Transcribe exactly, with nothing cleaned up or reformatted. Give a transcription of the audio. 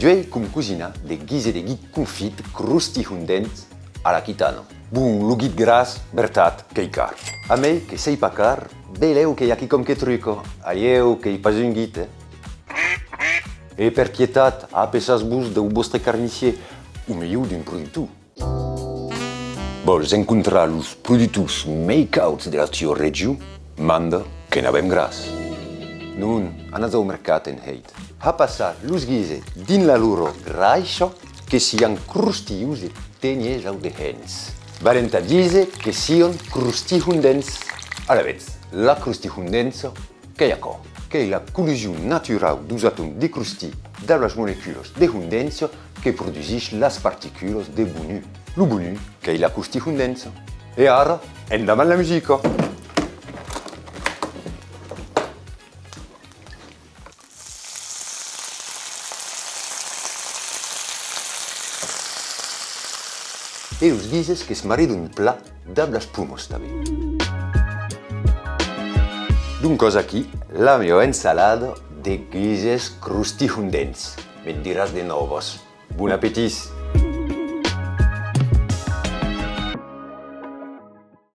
Uèi com cosinar de guises de guit confit crostihondents a l'aquitana. Bon, lo guit gras, vertat, qu'ei car. A mei que sei pas car, belèu que i a quicòm que truca, a ieu qu'ei pas un guit, eh? E per pietat, apeçatz-vos dau vòstre carnissier, o melhor d'un productor. Vòls encontrar los productors mei cauds de la tua region? Manda que n'avem gras. Non, anatz au mercat en hèit. Ha passar los guises dins la lora graissa que sian crostilhos e tenies au dehens. Valent a díser que sian crostihondents. Alavetz, la crostihondença, qu'ei aquò, qu'ei la collision naturau deus atòms de crostilh dab las moleculas de hondéncia que produsís las particulas de bonur. Lo bonur qu'ei la crostihondéncia. E ara, endavant la musica! E los guises que's maridan plan dab las pomas tanben. Doncas aquí, la mia ensalada de guises crostihondents. Me'n diràs de nòvas. Bon apetit!